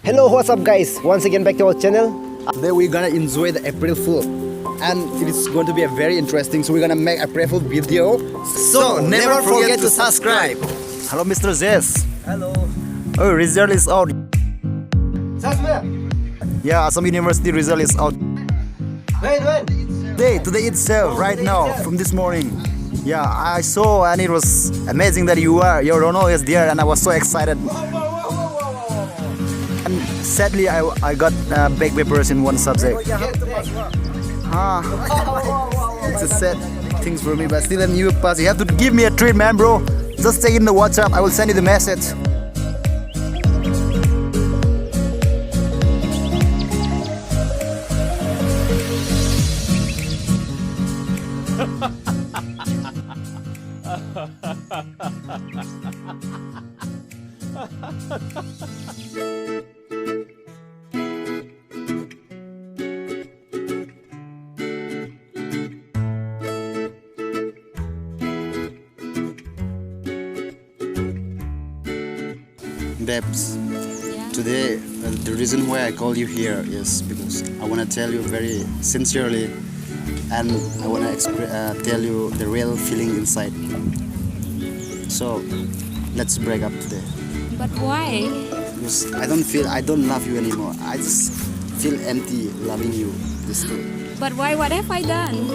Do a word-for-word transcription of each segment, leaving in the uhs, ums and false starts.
Hello, what's up, guys? Once again, back to our channel. Today we're gonna enjoy the April Fool, and it is going to be a very interesting. So we're gonna make April Fool video. So never forget to subscribe. Hello, Mister Zes. Hello. Oh, result is out. Sasme. Yeah, Assam University result is out. When, when? Today, today itself, right now, from this morning. Yeah, I saw and it was amazing that you are, your Ronald is there, and I was so excited. And sadly, I, I got uh, back papers in one subject. Ah, it's a sad things for me, but still a new pass. You have to give me a treat, man, bro. Just say in the WhatsApp, I will send you the message. Babes, yeah? Today, uh, the reason why I call you here is because I want to tell you very sincerely, and I want to expre- uh, tell you the real feeling inside. So, let's break up today. But why? Because I don't feel, I don't love you anymore. I just feel empty loving you this day. But why? What have I done?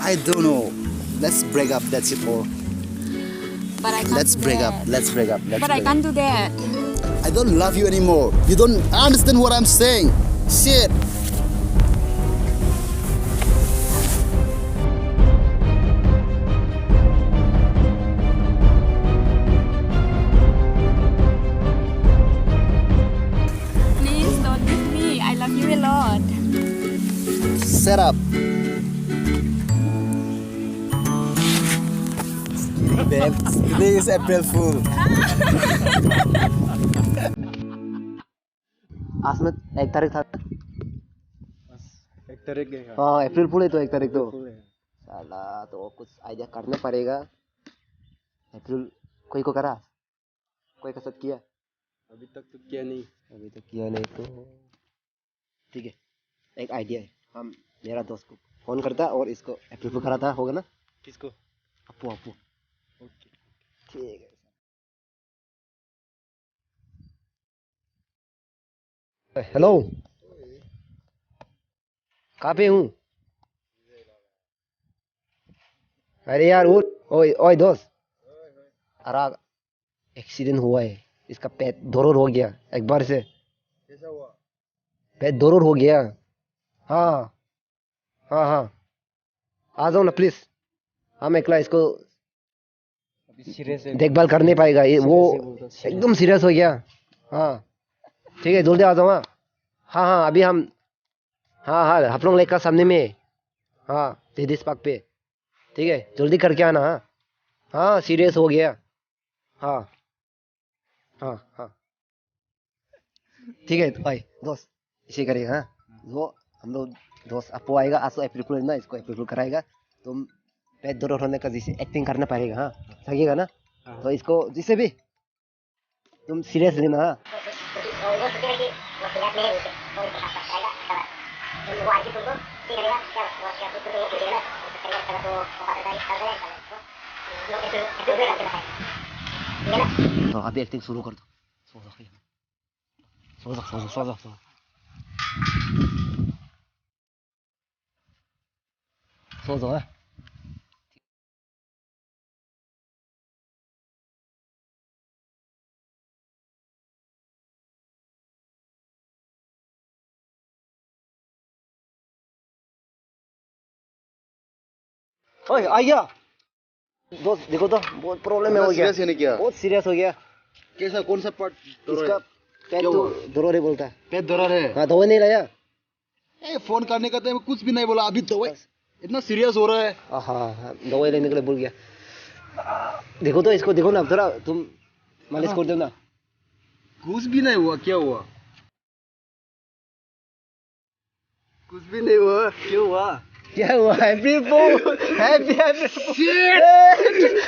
I don't know. Let's break up. That's it all. But I can't do that. Let's break up. Let's break up. Let's break up. But I can't do that. I don't love you anymore. You don't understand what I'm saying. Shit. Please don't leave me. I love you a lot. Shut up. Babe, today is April Fool. आज में एक तारीख था। बस, एक तारीख गई है। हाँ, अप्रैल फूल है तो एक तारीख तो। अप्रैल फूल है। साला, तो कुछ आइडिया करना पड़ेगा। अप्रैल कोई को करा? कोई का साथ किया? अभी तक तो किया नहीं। अभी तक किया नहीं तो ठीक है, एक आइडिया है। हम, मेरा दोस्त को फोन करता और इसको अप्रैल फूल कराता, होगा ना? किसको? अपू, अपू। ओके। ठीक है। हेलो। कहाँ पे हूँ? अरे यार, उठ। ओए, ओए दोस्त। अरे, एक्सीडेंट हुआ है। इसका पेट दर्द हो गया एक बार से। कैसा हुआ? पेट दर्द हो गया। हाँ, हाँ, हाँ। आ जाओ ना प्लीज। हम एकला इसको अभी सीरियस है। देखभाल कर नहीं पाएगा ये, वो सीरियस है, बोलता सीरियस। एकदम सीरियस हो गया। हाँ, ठीक है, जल्दी आ जाओ। हाँ, हाँ, हाँ, अभी हम, हाँ, हाँ, हाफलोंग लेक का सामने में। हाँ, तेतीस पार्क पे। ठीक है, जल्दी करके आना। हाँ, हाँ, सीरियस हो गया। हाँ, हाँ, हाँ। ठीक है भाई, दोस्त, इसे करेगा, हाँ? वो हम लोग दोस्त अपू आएगा, आज तो अप्रैल फूल है ना, इसको अप्रैल फूल कराएगा। तुम पेट दर्द होने का जैसे एक्टिंग करना पड़ेगा, हाँ? सकेगा ना? हाँ। तो इसको जैसे भी तुम सीरियस लेना, हाँ? तो अभी एक्टिंग शुरू कर दो। सो जा, सो जा, सो जा, सो जा, सो जा। सो जा, हाँ। ओए, आ गया। दोस्त, देखो तो, बहुत प्रॉब्लम है, हो गया। सीरियस है ना क्या? बहुत सीरियस हो गया। कैसा, कौन सा पार्ट दर्द है? इसका पेट तो दर्द है बोलता है। पेट दर्द है? हाँ, दवाई नहीं लाया? ए, फोन करने का टाइम कुछ भी नहीं बोला, अभी दवाई, इतना सीरियस हो रहा है। हाँ, हाँ, हाँ, दवाई लेने के लिए भूल गया। देखो तो इसको, देखो ना, थोड़ा तुम मालिश कर दो ना। कुछ भी नहीं हुआ, क्या हुआ? कुछ भी नहीं हुआ, क्यों हुआ? क्या हुआ? अप्रैल फूल, हैप्पी अप्रैल फूल। Shit!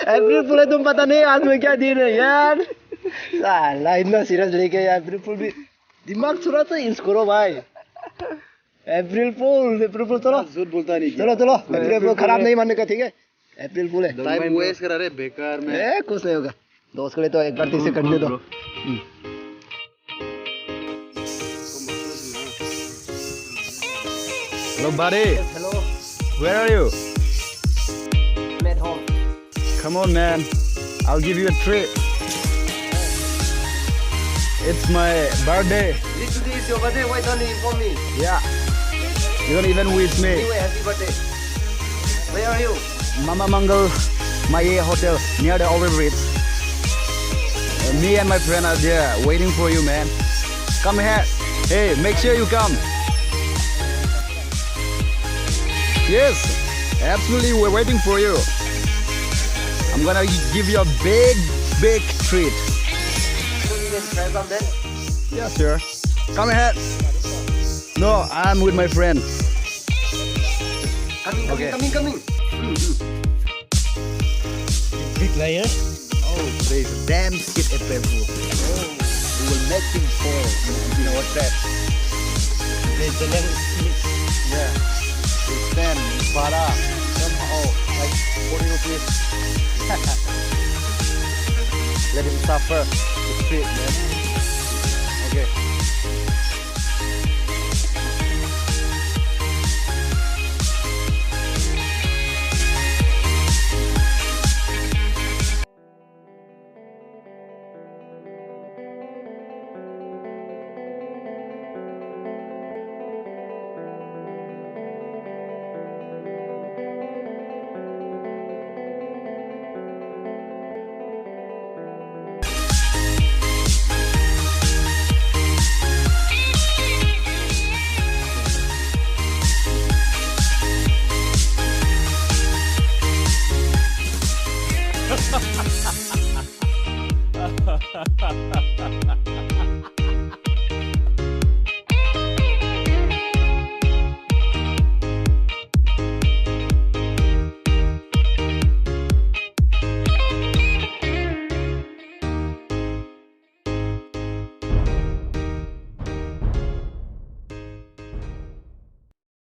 अप्रैल फूल है, तुम पता नहीं आज में क्या दिन है यार। साला इतना सीरियस लेके यार, अप्रैल फूल भी। दिमाग थोड़ा सा यूज़ करो भाई। अप्रैल फूल, अप्रैल फूल, चलो। झूठ बोलता नहीं क्या? चलो, चलो। अप्रैल फूल खराब नहीं मानने का, ठीक है? अप्रैल फूल है। टाइम वेस्ट करा रहे बेकार में। ए, कुछ नहीं होगा। दोस्त के लिए तो एक बार ठीक से करने दो। Hello, buddy. Hello. Where are you? I'm at home. Come on, man. I'll give you a treat. It's my birthday. Today is your birthday. Why don't you inform me? Yeah. You don't even wish me. Anyway, happy birthday. Where are you? Mama Mangal Maye Hotel, near the overbridge. Uh, me and my friend are there waiting for you, man. Come here. Hey, make sure you come. Yes, absolutely, we're waiting for you. I'm gonna give you a big, big treat. So you can try some then? Yeah, sure. Come ahead. No, I'm with my friend. Coming, coming, coming, coming. Big layer. Oh, there's a damn shit at Bamboo. Oh, we will make him fall in our trap. There's a lamb. Yeah. It's them, para. Somehow, like, forty rupees. Let him suffer the street, man. Okay.